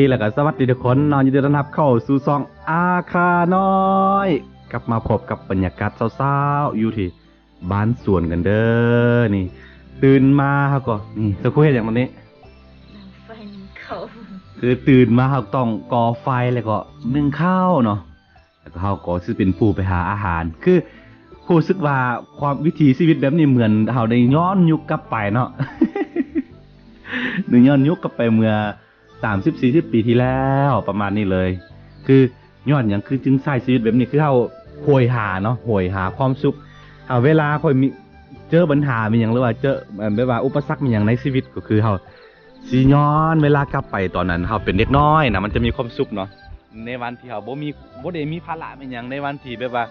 ແລ້ວກໍສະຫວັດດີທຸກຄົນເນາະ, ຍິນດີຕ້ອນຮັບເຂົ້າສູ່ຊ່ອງອາຄານ້ອຍ. ກັບມາພົບກັບບັນຍາກາດເຊົ້າໆ ຢູ່ທີ່ບ້ານສວນກັນເດີ. ນີ້ ຕື່ນມາເຮົາກໍ ນີ້ ສະຄູເຮັດຫຍັງຕອນນີ້? ໜຶ້ງໄຟໜຶ້ງເຂົ້າ. ຄືຕື່ນມາເຮົາຕ້ອງກໍ່ໄຟ ແລ້ວກໍໜຶ້ງເຂົ້າເນາະ. ແລ້ວກໍເຮົາກໍຊິເປັນຜູ້ໄປຫາອາຫານ. ຄືຮູ້ສຶກວ່າຄວາມ ວິຖີຊີວິດແບບນີ້ເໝືອນເຮົາໄດ້ຍ້ອນຍຸກກັບໄປເນາະ, ໄດ້ຍ້ອນຍຸກກັບໄປເມື່ອສາມສິບສີ່ສິບປີທີ່ແລ້ວ ປະມານນີ້ເລີຍ. ຄືຍ້ອນຫຍັງ ຄືຈຶ່ງໃຊ້ຊີວິດແບບນີ້? ຄືເຮົາໂຫຍຫາເນາະ, ໂຫຍຫາຄວາມສຸກ. ເຮົາ ເວລາຂ້ອຍມີ ເຈີບັນຫາມີຫຍັງ ຫຼືວ່າເຈີ ແບບວ່າອຸປະສັກມີຫຍັງໃນຊີວິດ ກໍຄືເຮົາຊິຍ້ອນເວລາກັບໄປຕອນນັ້ນເຮົາເປັນເດັກນ້ອຍນະ, ມັນຈະມີຄວາມສຸກເນາະ. ໃນວັນທີ່ເຮົາບໍ່ມີ ບໍ່ໄດ້ມີພາລະແມ່ນຫຍັງ, ໃນວັນທີ່ແບບວ່າ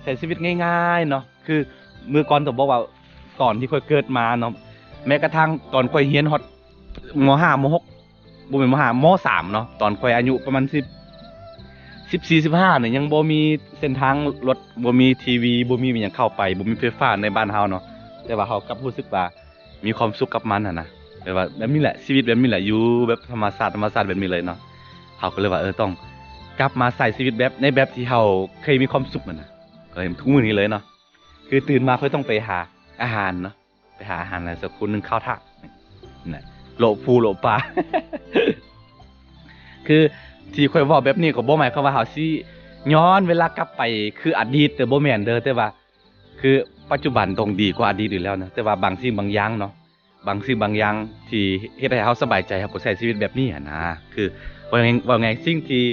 ໃຊ້ຊີວິດງ່າຍໆເນາະ. ຄືເມື່ອກ່ອນຕ້ອງບອກວ່າ ຕອນທີ່ຂ້ອຍເກີດມາເນາະ, ແມ້ກະທັ່ງຕອນຂ້ອຍຮຽນຮອດ ມໍຫ້າ ມໍຫົກ ບໍ່ແມ່ນ ມໍຫ້າ ມໍສາມເນາະ, ຕອນຂ້ອຍອາຍຸປະມານສິບ ສິບສີ່ ສິບຫ້ານີ້ ຍັງບໍ່ມີເສັ້ນທາງລົດ, ບໍ່ມີທີວີ, ບໍ່ມີຫຍັງເຂົ້າໄປ, ບໍ່ມີໄຟຟ້າໃນບ້ານເຮົາເນາະ. ແຕ່ວ່າເຮົາກັບຮູ້ສຶກວ່າ ມີຄວາມສຸກກັບມັນຫັ້ນນະ. ແບບວ່າແບບນີ້ແຫຼະ ຊີວິດແບບນີ້ແຫຼະ ຢູ່ແບບທຳມະຊາດ ທຳມະຊາດແບບນີ້ເລີຍເນາະ. ເຮົາກໍເລີຍວ່າ ເອີ ຕ້ອງກັບມາໃຊ້ຊີວິດແບບ ໃນແບບທີ່ເຮົາເຄີຍມີຄວາມສຸກຫັ້ນນະ, ເອີ ທຸກມື້ນີ້ເລີຍເນາະ. ຄືຕື່ນມາຂ້ອຍຕ້ອງໄປຫາອາຫານເນາະ, ໄປຫາອາຫານແລ້ວສັກຄົນໜຶ່ງເຂົ້າຖ້າ ນັ້ນແຫຼະ ໂລະພູໂລະປ່າ. ຄືທີ່ຂ້ອຍເວົ້າແບບນີ້ ກໍບໍ່ໝາຍຄວາມວ່າເຮົາຊິຍ້ອນເວລາກັບໄປຄືອະດີດເດີ, ບໍ່ແມ່ນເດີ. ແຕ່ວ່າ ຄືປັດຈຸບັນຕ້ອງດີກວ່າອະດີດຢູ່ແລ້ວນະ, ແຕ່ວ່າບາງສິ່ງບາງຢ່າງເນາະ, ບາງສິ່ງບາງຢ່າງທີ່ເຮັດໃຫ້ເຮົາສະບາຍໃຈ ເຮົາກໍໃຊ້ຊີວິດແບບນີ້ຫັ້ນນະ. ຄືເວົ້າ ເວົ້າງ່າຍ ສິ່ງທີ່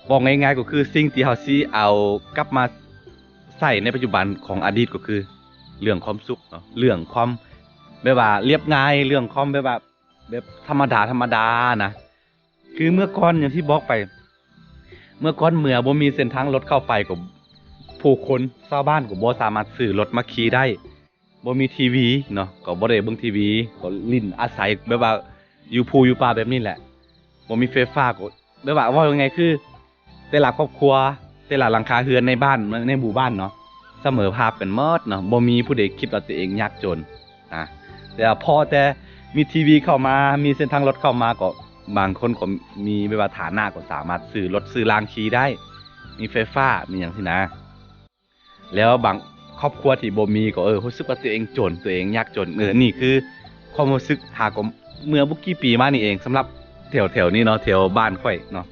ເວົ້າງ່າຍໆ ກໍຄືສິ່ງທີ່ເຮົາຊິເອົາກັບມາໃຊ້ໃນປັດຈຸບັນຂອງອະດີດ ກໍຄືເລື່ອງຄວາມສຸກເນາະ, ເລື່ອງຄວາມແບບວ່າລຽບງ່າຍ, ເລື່ອງຄວາມແບບວ່າ ແບບທຳມະດາ ທຳມະດານະ. ຄືເມື່ອກ່ອນ ຢ່າງທີ່ບອກໄປ ເມື່ອກ່ອນເມື່ອບໍ່ມີເສັ້ນທາງລົດເຂົ້າໄປ ກໍຜູ້ຄົນຊາວບ້ານກໍບໍ່ສາມາດຊື້ລົດມາຂີ່ໄດ້, ບໍ່ມີທີວີເນາະ ກໍບໍ່ໄດ້ເບິ່ງທີວີ, ກໍຫຼິ້ນອາໄສແບບວ່າຢູ່ພູຢູ່ປ່າແບບນີ້ແຫຼະ. ບໍ່ມີໄຟຟ້າ ກໍແບບວ່າ ເວົ້າງ່າຍໆ ຄື ແຕ່ລະຄອບຄົວ ແຕ່ລະຫຼັງຄາເຮືອນໃນບ້ານ ໃນໝູ່ບ້ານເນາະ ສະເໝີພາບກັນໝົດເນາະ, ບໍ່ມີຜູ້ໃດຄິດວ່າຕົວເອງຍາກຈົນນະ. ແຕ່ວ່າພໍແຕ່ມີທີວີເຂົ້າມາ ມີເສັ້ນທາງລົດເຂົ້າມາ ກໍບາງຄົນກໍມີແບບວ່າຖານະ ກໍສາມາດຊື້ລົດຊື້ລາງຂີ່ໄດ້, ມີໄຟຟ້າ ມີຫຍັງຊີ້ນະ. ແລ້ວບາງຄອບຄົວທີ່ບໍ່ມີກໍ ເອີ ຮູ້ສຶກວ່າຕົວເອງຈົນ ຕົວເອງຍາກຈົນ. ເອີ ນີ້ຄືຄວາມຮູ້ສຶກຫາກໍເມື່ອບໍ່ກີ່ປີມານີ້ເອງ ສຳລັບແຖວໆນີ້ເນາະ ແຖວບ້ານຂ້ອຍເນາະ,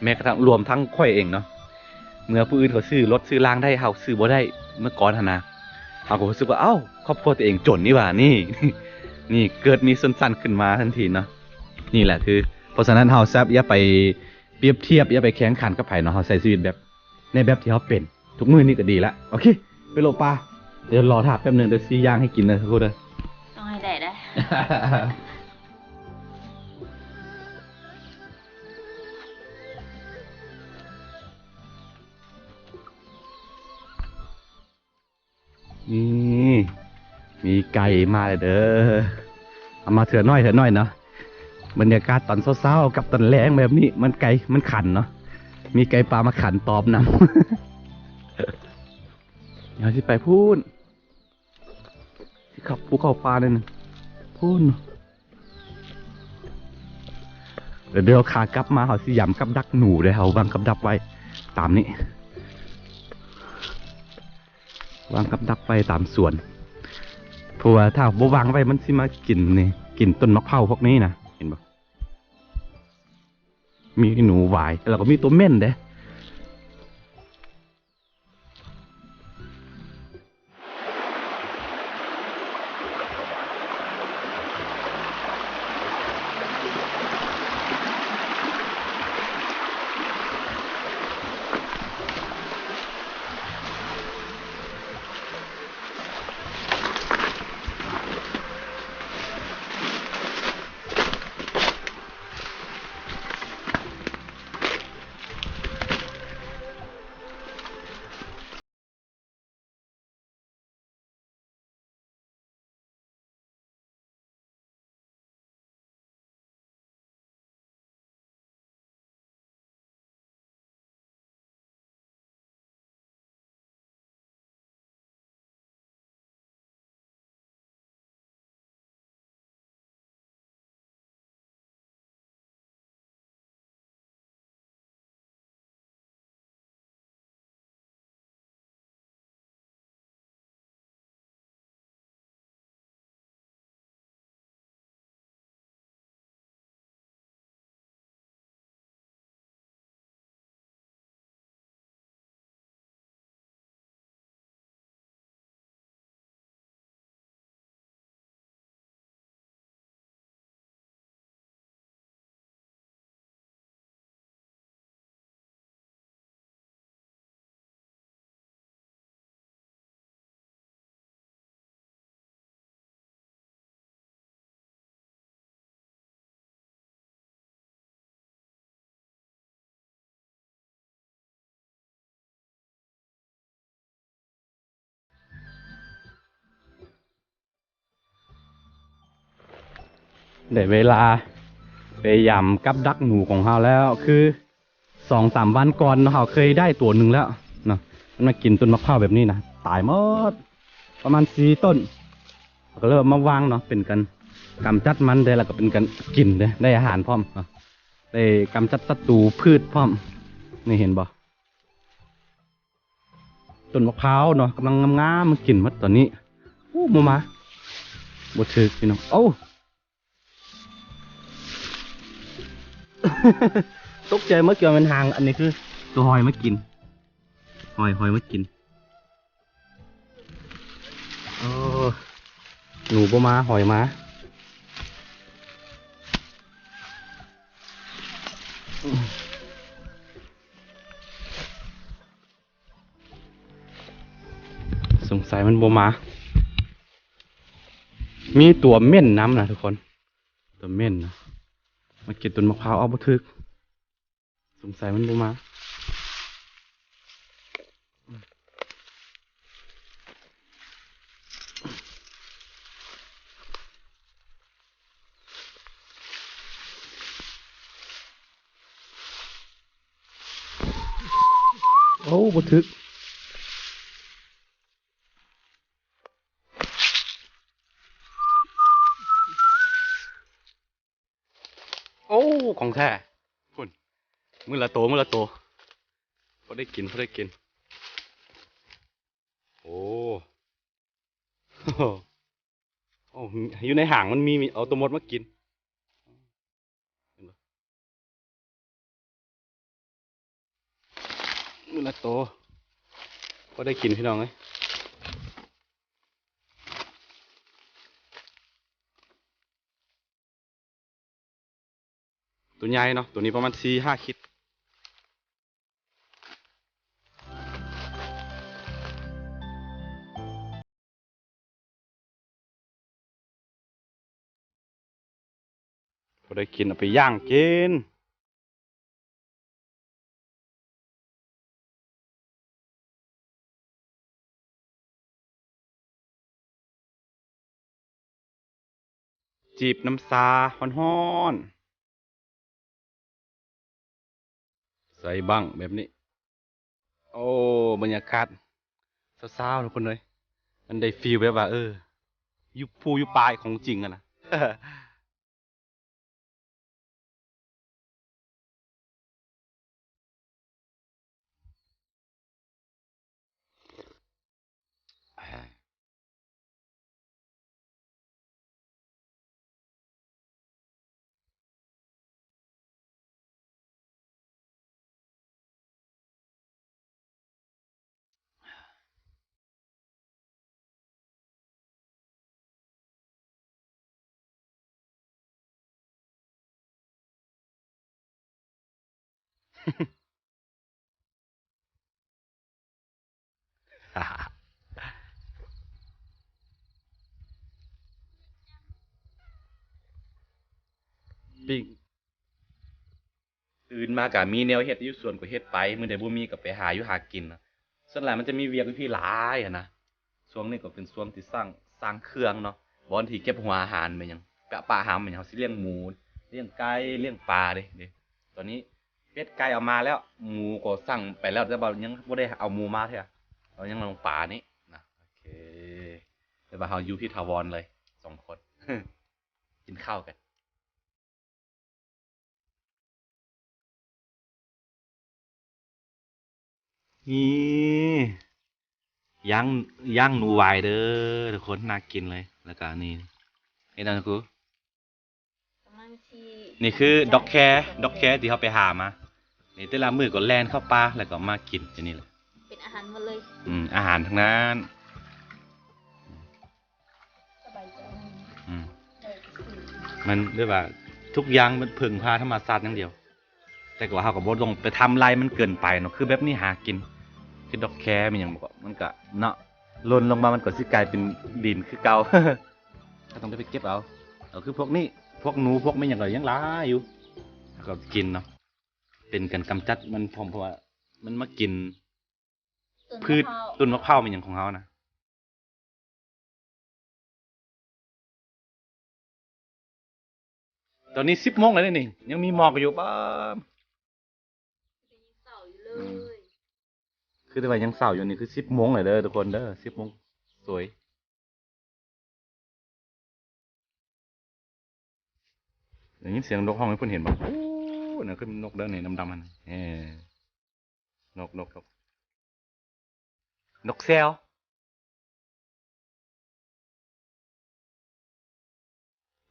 ແມ້ກະທັ່ງລວມທັງຂ້ອຍເອງເນາະ. ເມື່ອຜູ້ອື່ນເຂົາຊື້ລົດຊື້ລາງໄດ້ ເຮົາຊື້ບໍ່ໄດ້ ເມື່ອກ່ອນຫັ້ນນະ, ເຮົາກໍຮູ້ສຶກວ່າ ເອົ້າ ຄອບຄົວຕົວເອງຈົນນີ້ຫວ່າ ນີ້ ນີ້ເກີດມີຊົນຊັ້ນຂຶ້ນມາທັນທີເນາະ. ນີ້ແຫຼະຄື ເພາະສະນັ້ນເຮົາຈະຢ່າໄປປຽບທຽບ ຢ່າໄປແຂ່ງຂັນກັບໃຜເນາະ, ເຮົາໃຊ້ຊີວິດແບບ ໃນແບບທີ່ເຮົາເປັນທຸກມື້ນີ້ກໍດີລະ. ໂອເຄ ໄປໂລະປ່າ ດຽວລໍຖ້າແປັບໜຶ່ງ ດຽວຊິຍ່າງໃຫ້ກິນເດີ ທຸກຄົນເດີ. ຕ້ອງໃຫ້ໄດ້ເດີ. ນີ້ ມີໄກ່ມາແລ້ວເດີ. ເອົາມາເທື່ອໜ້ອຍເທື່ອໜ້ອຍເນາະ. ບັນຍາກາດຕອນເຊົ້າໆກັບຕອນແລງແບບນີ້ ມັນໄກ່ ມັນຂັນເນາະ, ມີໄກ່ປ່າມາຂັນຕອບນຳ. ເຮົາຊິໄປພຸ້ນ ຊິເຂົ້າພູເຂົ້າປ່າໜ້ອຍໜຶ່ງ ພຸ້ນ. ແລ້ວດຽວຂາກັບມາ ເຮົາຊິຢຳກັບດັກໜູເດ້, ເຮົາວາງກັບດັກໄວ້ຕາມນີ້ ວາງກັບດັກໄວ້ຕາມສວນ, ເພາະວ່າຖ້າບໍ່ວາງໄວ້ ມັນຊິມາກິນນີ້ ກິນຕົ້ນໝາກເພົ້າພວກນີ້ນະ. ເຫັນບໍ່? ມີໜູຫວາຍ ແລ້ວກໍມີຕົວເໝັ້ນເດ້. ໄດ້ເວລາໄປຢາມກັບດັກໜູຂອງເຮົາແລ້ວ ຄືສອງສາມວັນກ່ອນເນາະ ເຮົາເຄີຍໄດ້ຕົວໜຶ່ງແລ້ວເນາະ ມັນມາກິນຕົ້ນໝາກພ້າວແບບນີ້ນະ ຕາຍໝົດ ປະມານສີ່ຕົ້ນ ເຮົາກໍເລີຍເອົາມາວາງເນາະ ເປັນການກຳຈັດມັນເດ້ ແລ້ວກໍເປັນການກິນເດ້ ໄດ້ອາຫານພ້ອມເນາະ ໄດ້ກຳຈັດສັດຕູພືດພ້ອມ ນີ້ເຫັນບໍ່? ຕົ້ນໝາກພ້າວເນາະ ກຳລັງງາມໆ ມັນກິນໝົດຕອນນີ້ ໂອ້ ບໍ່ມາ ບໍ່ຖືກ ພີ່ນ້ອງ ໂອ້ ຕົກໃຈໝົດ ຄິດວ່າແມ່ນຫາງ ອັນນີ້ຄືຕົວຫອຍມາກິນ ຫອຍ ຫອຍມາກິນ ໂອ້ ໜູບໍ່ມາ ຫອຍມາ. ສົງໄສມັນບໍ່ມາ ມີຕົວເໝັນນຳນະທຸກຄົນ ຕົວເໝັນນະ ມາກິນຕົ້ນໝາກພ້າວ ເອົາບໍ່ຖືກ ສົງໄສມັນບໍ່ມາ. ໂອ້ ບໍ່ຖືກ ໂອ້ ຂອງແທ້ ພຸ້ນ ມື້ລະໂຕ ມື້ລະໂຕ ພໍໄດ້ກິນ ພໍໄດ້ກິນ ໂອ້ ໂອ້ ຢູ່ໃນຫາງມັນມີ ມີ ເອົາໂຕໝົດມາກິນ ເຫັນບໍ່? ມື້ລະໂຕ ພໍໄດ້ກິນ ພີ່ນ້ອງເອີຍ ຕົວໃຫຍ່ເນາະ ຕົວນີ້ປະມານສີ່ຫ້າຂີດ. ພໍໄດ້ກິນ ເອົາໄປຍ່າງກິນ ຈີບນ້ຳຊາຮ້ອນໆ ໃສ່ບັ້ງແບບນີ້ ໂອ້ ບັນຍາກາດ ຊາວໆ ທຸກຄົນເອີຍ ມັນໄດ້ຟີລແບບວ່າ ເອີ ຢູ່ພູຢູ່ປ່າຂອງຈິງຫັ້ນນະ. ປີ້ງ ຕື່ນມາກະມີແນວເຮັດ ຢູ່ສວນກໍເຮັດໄປ ມື້ໃດບໍ່ມີກໍໄປຫາຢູ່ຫາກິນ. ສ່ວນຫຼາຍມັນຈະມີວຽກຢູ່ພີ້ຫຼາຍຫັ້ນນະ. ຊ່ວງນີ້ກໍເປັນຊ່ວງທີ່ສ້າງ ສ້າງເຄື່ອງເນາະ ບ່ອນທີ່ເກັບຫົວອາຫານແມ່ນຫຍັງ ປະ ປະຫາມແມ່ນຫຍັງ ເຮົາຊິລ້ຽງໝູ ລ້ຽງໄກ່ ລ້ຽງປາເດ້ ເດ້. ຕອນນີ້ເປັດໄກ່ເອົາມາແລ້ວ ໝູກໍສັ່ງໄປແລ້ວ ແຕ່ວ່າຍັງບໍ່ໄດ້ເອົາໝູມາເທື່ອ ເຮົາຍັງລົງປານີ້ນະ. ໂອເຄ ແຕ່ວ່າເຮົາຢູ່ພີ້ຖາວອນເລີຍ ສອງຄົນ ກິນເຂົ້າກັນ. ນີ້ ຍ່າງ ຍ່າງໜູຫວາຍເດີທຸກຄົນ ໜ້າກິນເລີຍ. ແລ້ວກະນີ້ ເຮັດຫຍັງຄູ? ກຳລັງຊິ ນີ້ຄືດອກແຄ ດອກແຄທີ່ເຮົາໄປຫາມາ. ນີ້ແຕ່ລະມື້ກໍແລ່ນເຂົ້າປ່າ ແລ້ວກໍມາກິນຢູ່ນີ້ແຫຼະ. ເປັນອາຫານໝົດເລີຍ. ອືມ ອາຫານທັງນັ້ນ. ອືມ ມັນແບບວ່າທຸກຢ່າງມັນເພິ່ງພາທຳມະຊາດຢ່າງດຽວ ແຕ່ກໍວ່າເຮົາກໍບໍ່ຕ້ອງໄປທຳລາຍມັນເກີນໄປເນາະ. ຄືແບບນີ້ຫາກິນ ຄືດອກແຄ ມີຫຍັງ ມັນກໍເນາະ ຫຼົ່ນລົງມາມັນກໍຊິກາຍເປັນດິນຄືເກົ່າ. ເຮົາຕ້ອງໄດ້ໄປເກັບເອົາ. ກໍຄືພວກນີ້ ພວກໜູ ພວກແມ່ນຫຍັງກໍຍັງຫຼາຍຢູ່ ເຮົາກໍກິນເນາະ. ເປັນການກຳຈັດມັນພ້ອມ ເພາະວ່າມັນມາກິນ ຕົ້ນ ພືດ ໝາກພ້າວ ຕົ້ນໝາກພ້າວແມ່ນຫຍັງຂອງເຮົານະ. ຕອນນີ້ສິບໂມງແລ້ວເດ້ນີ້ ຍັງມີໝອກຢູ່. ປ້າ ຄືແຕ່ວ່າຍັງເຊົ້າຢູ່ ນີ້ຄືສິບໂມງແລ້ວເດີທຸກຄົນເດີ ສິບໂມງສວຍ. ໄດ້ຍິນສຽງນົກຮ້ອງໃຫ້ເພິ່ນເຫັນບໍ່? ໂອ້ ນັ້ນຄືນົກເດີນີ້ ດຳໆຫັ້ນ ເອີ ນົກ ນົກ ນົກ ນົກແຊວ.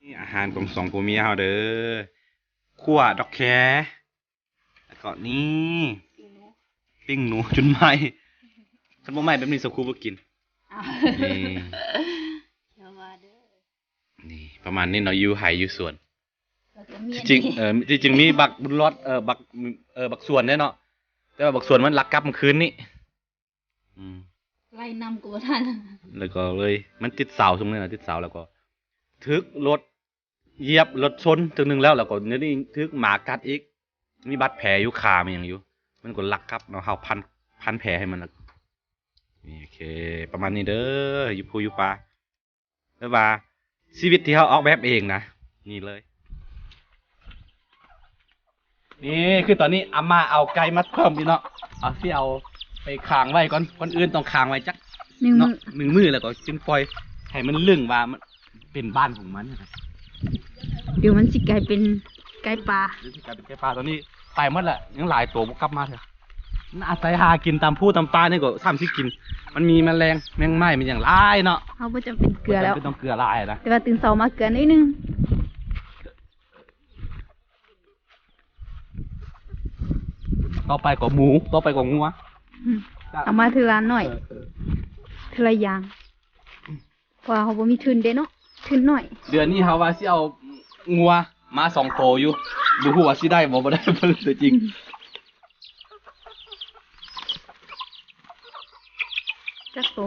ນີ້ອາຫານຂອງສອງຜົວເມຍເຮົາເດີ ຂົ້ວດອກແຄ ແລ້ວກໍນີ້ ປີ້ງໜູ ປີ້ງໜູຈົນໄໝ້. ຄັນບໍ່ໄໝ້ແບບນີ້ ສາວຄູບໍ່ກິນ. ອ້າວ ນີ້ ຢ່າວ່າເດີ. ນີ້ປະມານນີ້ເນາະ ຢູ່ໄຮ່ຢູ່ສວນ. ທີ່ຈິງ ເອີ ທີ່ຈິງມີບັກບຸນລອດ ເອີ ບັກ ເອີ ບັກສວນເດ້ເນາະ ແຕ່ວ່າບັກສວນມັນລັກກັບມື້ຄືນນີ້. ອືມ ໄລ່ນຳກໍບໍ່ທັນ ແລ້ວກໍເລີຍ ມັນຕິດເສົາຊ່ວງນີ້ນະ ຕິດເສົາ ແລ້ວກໍຖືກລົດຢຽບ ລົດຊົນເທື່ອໜຶ່ງແລ້ວ ແລ້ວກໍດຽວນີ້ຖືກໝາກັດອີກ ມີບາດແຜຢູ່ຂາ ມີຫຍັງຢູ່ ມັນກໍລັກກັບເນາະ ເຮົາພັນ ພັນແຜໃຫ້ມັນ. ນີ້ ໂອເຄ ປະມານນີ້ເດີ ຢູ່ພູຢູ່ປ່າ ແບບວ່າຊີວິດທີ່ເຮົາອອກແບບເອງນະ ນີ້ເລີຍ. ນີ້ຄືຕອນນີ້ອາມ່າເອົາໄກ່ມາເພີ່ມອີກເນາະ ເອົາ ຊິເອົາໄປຂັງໄວ້ກ່ອນ ກ່ອນອື່ນຕ້ອງຂັງໄວ້ຈັກໜຶ່ງມື້ ເນາະ ໜຶ່ງມື້ ແລ້ວກໍຈຶ່ງປ່ອຍໃຫ້ມັນລຶ້ງວ່າມັນເປັນບ້ານຂອງມັນ. ດຽວມັນຊິກາຍເປັນໄກ່ປ່າ ດຽວຊິກາຍເປັນໄກ່ປ່າ. ຕອນນີ້ໄປໝົດແລ້ວ ຍັງຫຼາຍໂຕບໍ່ກັບມາເທື່ອ. ມັນອາໄສຫາກິນຕາມພູຕາມປ່ານີ້ກໍຊ້ຳຊິກິນ ມັນມີແມະແລງແມງໄມ້ ມີຫຍັງຫຼາຍເນາະ ເຮົາບໍ່ຈຳເປັນເກືອແລ້ວ ບໍ່ຈຳເປັນຕ້ອງເກືອຫຼາຍນະ ແຕ່ວ່າຕື່ນເຊົ້າມາເກືອໜ້ອຍໜຶ່ງ. ຕໍ່ໄປກໍໝູ ຕໍ່ໄປກໍງົວ ອືມ ເອົາມາເທື່ອລະໜ້ອຍ ເອີ ເທື່ອລະຢ່າງ. ເພາະວ່າເຮົາບໍ່ມີທຶນເດ້ເນາະ ທຶນໜ້ອຍ. ເດືອນນີ້ເຮົາວ່າຊິເອົາງົວມາສອງໂຕຢູ່ ບໍ່ຮູ້ວ່າຊິໄດ້ບໍ່ ບໍ່ໄດ້ ບໍ່ຮູ້ຕົວຈິງ. ຈັກໂຕ?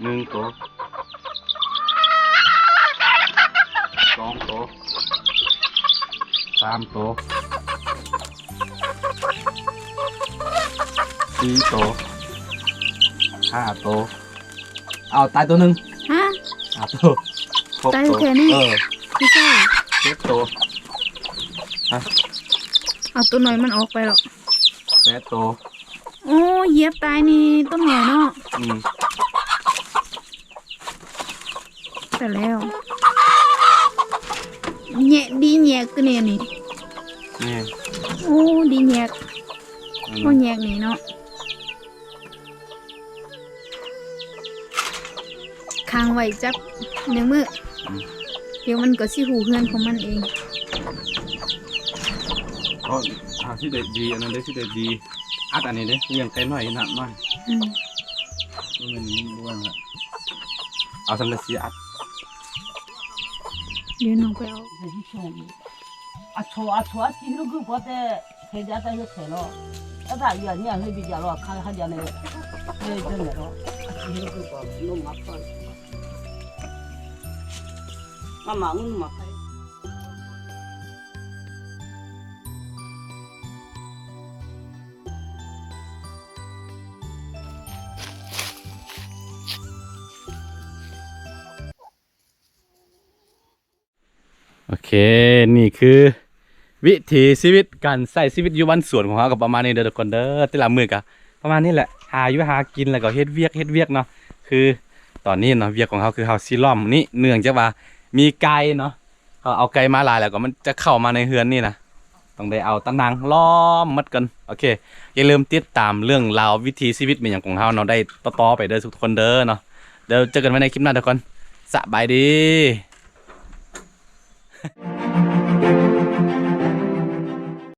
ໜຶ່ງໂຕ ສອງໂຕ ສາມໂຕ ສີ່ໂຕ ຫ້າໂຕ. ເອົາ ຕາຍໂຕໜຶ່ງ. ຮະ? ຫ້າໂຕ ຫົກໂຕ. ຕາຍແທ້ນີ້? ເອີ ຄືໃຊ່ ເຈັດໂຕ. ຮະ? ເອົາ ໂຕນ້ອຍມັນອອກໄປແລ້ວ. ແປດໂຕ. ໂອ້ ຢຽບຕາຍນີ້ ໂຕນ້ອຍເນາະ. ອືມ ຕາຍແລ້ວ ແຍະ ດີແຍກຕົວນີ້ນີ້. ແມ່ນ. ໂອ້ ດີແຍກ. ອືມ ໂອ້ ແຍກນີ້ເນາະ. ຂັງໄວ້ຈັກໜຶ່ງມື້ ອືມ ດຽວມັນກໍຊິຮູ້ເຮືອນຂອງມັນເອງ. ເພາະຖ້າຊິໄດ້ດີ ອັນນັ້ນເດ້ ຊິໄດ້ດີ ອັດອັນນີ້ເດ້ ລ້ຽງໄກ່ນ້ອຍ ນ້ຳນ້ອຍ. ອືມ ບໍ່ແມ່ນ ມັນບໍ່ວ່າງລະ ເອົາສັງກະສີອັດ. ດຽວນ້ອງໄປເອົາ. ອາໂຊ ອາໂຊ ອາ ເທຈາຕາເຮັດແທ້ເນາະ ອາຕາຢາເນຍ ເຮັດບິຈາລອ ຄາ ຄາຢາເນຍ ເຮັດຈັ່ງໃດເນາະ ເຮັດຄືວ່ານົມໝາກໄຟ ມາໝາງນົມໝາກໄຟ. ໂອເຄ ນີ້ຄືວິຖີຊີວິດ ການໃຊ້ຊີວິດຢູ່ບ້ານສວນຂອງເຮົາກໍປະມານນີ້ເດີທຸກຄົນເດີ. ແຕ່ລະມື້ກໍປະມານນີ້ແຫຼະ ຫາຢູ່ຫາກິນ ແລ້ວກໍເຮັດວຽກ ເຮັດວຽກເນາະ. ຄືຕອນນີ້ເນາະ ວຽກຂອງເຮົາຄືເຮົາຊິລ້ອມນີ້ ເນື່ອງຈາກວ່າມີໄກ່ເນາະ ເຮົາເອົາໄກ່ມາຫຼາຍແລ້ວກໍມັນຈະເຂົ້າມາໃນເຮືອນນີ້ນະ. ຕ້ອງໄດ້ເອົາຕາໜັງລ້ອມໝົດກ່ອນ. ໂອເຄ ຢ່າລືມຕິດຕາມເລື່ອງລາວວິຖີຊີວິດແມ່ນຫຍັງຂອງເຮົາເນາະ ໄດ້ຕໍ່ໆໄປເດີທຸກຄົນເດີເນາະ. ດຽວເຈີກັນໃໝ່ໃນຄລິບໜ້າທຸກຄົນ ສະບາຍດີ.